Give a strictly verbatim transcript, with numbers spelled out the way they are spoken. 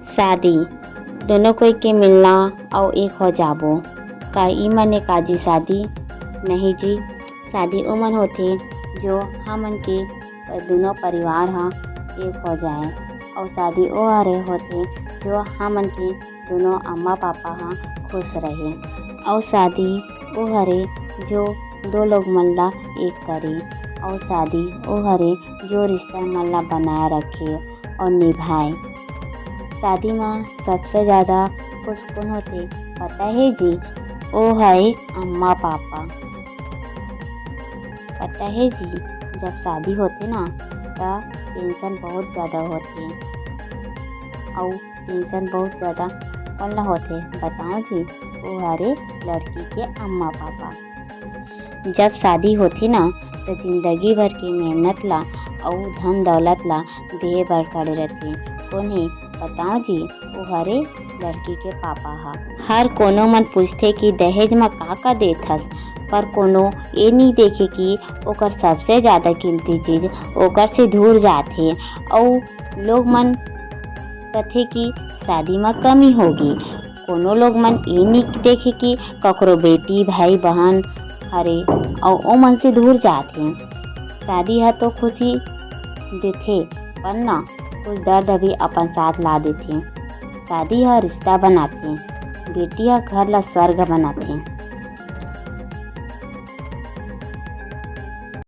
शादी, दोनों कोई के मिलना अउ एक हो जाबो। का ई मने का जी शादी? नहीं जी, शादी ओ मन होथे जो हमन के दोनों परिवार ह एक हो जाए, अउ शादी ओ हरे होथे जो हमन के दोनों अम्मा पापा ह खुश रहे, अउ शादी ओ हरे जो दो लोग मन ला एक करे, अउ शादी ओ हरे जो रिश्ता मन ला बनाए रखे अउ निभाए। शादी म सबसे ज्यादा खुश कोन होथे, पता हे जी? ओ हरे अम्मा पापा। पता हे जी, जब शादी होथे ना, त टेंशन बहुत ज्यादा होथे। अउ टेंशन बहुत ज्यादा कोन ला होथे, बताओ जी? ओ हरे लड़की के अम्मा पापा। जब शादी होथे ना, त जिंदगी भर के मेहनत ला अउ धन दौलत ला देहे बर खड़े रथे। कोन हे, बताओ जी? ओ हरे लड़की के पापा ह। हर कोनो मन पूछथे कि दहेज म का का देत हस, पर कोनो ए नी देखे कि ओकर सबसे ज्यादा कीमती चीज ओकर से दूर जात हे। अउ लोग मन कथे कि शादी म कमी होगी। कोनो लोग मन ए नी देखे कि ककरो बेटी, भाई, बहन हरे, अउ ओ मन से दूर जात हे। शादी ह तो खुशी देथे, पर ना, कुछ दर्द भी अपन साथ ला देथे। शादी ह रिश्ता बनाथे, बेटी ह घर ला स्वर्ग बनाथे।